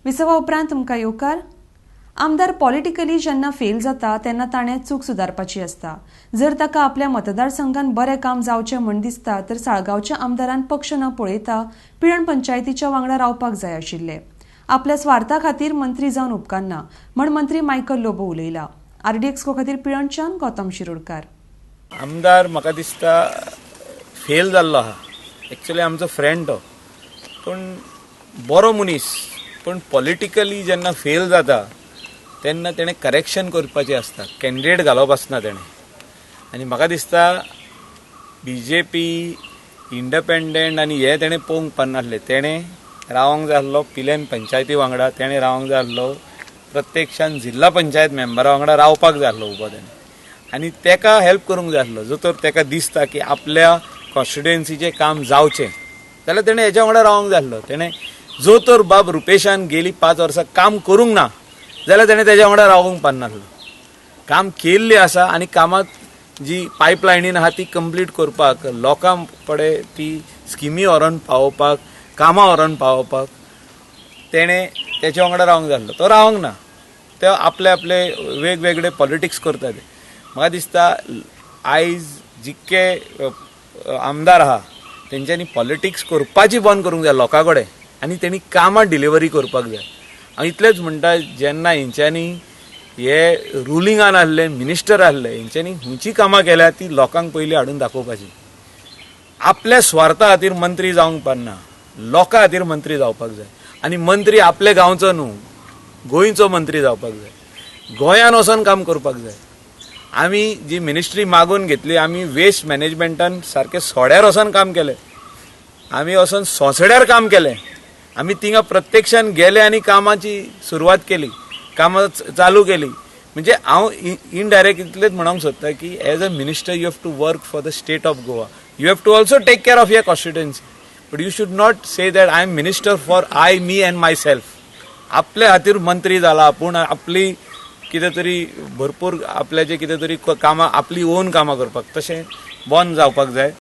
विसवा उपरांत तुमकां येवकार. आमदार पॉलिटिकली जेन्ना फेल जाता तेन्ना ताणें चूक सुदारपाची आसता. जर ताका आपल्या मतदारसंघात बरें काम जावचें म्हण दिसता तर साळगांवच्या आमदारान पक्ष न पळयता पिळर्ण पंचायतीच्या वांगडा रावपाक जाय आशिल्ले. आपल्या स्वार्था खातीर मंत्री जावन उपकारना म्हण मंत्री मायकल लोबो उलयला. आरडीएक्स खातीर पिळर्णच्यान गौतम शिरोडकार. आमदार म्हाका दिसता फेल जाल्लो आहा. एक्चुअली आमचो फ्रेंड तो, पूण बरो मनीस, पूण पॉलिटिकली जेन्ना फेल जाता तेन्ना तेणें करेक्शन करपाचें आसता, कॅन्डिडेट घालप आसना तेणें. आनी म्हाका दिसता बीजेपी इंडिपेंडंट आनी हे तेणें पळोवंक पडनासलें. तेणें रावंक जाय आसलो पिलेन पंचायती वांगडा, तेणें रावंक जाय आसलो प्रत्यक्षान जिल्हा पंचायत मेंबरा वांगडा रावपाक जाय आसलो उबो तेणें आनी तेका हेल्प करूंक जाय आसलो. जो तर तेका दिसता की आपल्या कॉन्स्टिट्युएन्सीचें काम जावचें जाल्यार तेणें हेच्या वांगडा रावंक जाय आसलो. तेणें जो तर बाब रुपेशान गेली 5 वर्सां काम करूंक ना जाल्यार तेणें तेज्या वांगडा रावूंक पडनासलो. काम केल्लें आसा आनी कामाक जी पायपलायनीन आहा ती कंप्लीट करपाक, लोकां कडेन ती स्किमी व्हरोन पावोवपाक, कामां व्हरोन पावोवपाक तेणें तेच्या वांगडा रावंक जाय आसलो. तो रावंक ना, ते आपले आपले वेगवेगळे पॉलिटिक्स करता. ते म्हाका दिसता आयज जितके आमदार आहा तेंच्यांनी पॉलिटिक्स करपाची बंद करूंक जाय लोकां कडेन आनी तेणी कामां डिलिव्हरी करपाक जाय. हांव इतलेंच म्हणटा, जेन्ना हेंच्यांनी हे रुलिंगान आहले, मिनिस्टर आहले, हेंच्यांनी खंयची कामां केल्या ती लोकांक पयलीं हाडून दाखोवपाची. आपल्या स्वार्था खातीर मंत्री जावंक पडना, लोकां खातीर मंत्री जावपाक जाय. आनी मंत्री आपल्या गांवचो न्हू, गोंयचो मंत्री जावपाक जाय. गोंयान वचोन काम करपाक जाय. आमी जी मिनिस्ट्री मागून घेतली, आमी वेस्ट मॅनेजमेंटान सारकें सड्यार वचोन काम केलें, आमी वचोन सोंसड्यार काम केलें. आमी थिंगा प्रत्यक्षान गेले आनी कामाची सुरवात केली, कामां चालू केली. म्हणजे हांव इनडायरेक्ट इतलेंच म्हणूंक सोदता की as a minister you have to work for the state of Goa, you have to also take care of your constituency, but you should not say that I am minister for I, me and myself. आपल्या खातीर मंत्री जाला पूण आपली कितें तरी भरपूर आपल्याचे कितें तरी कामां, आपली ओन कामां करपाक तशें बंद जावपाक जाय.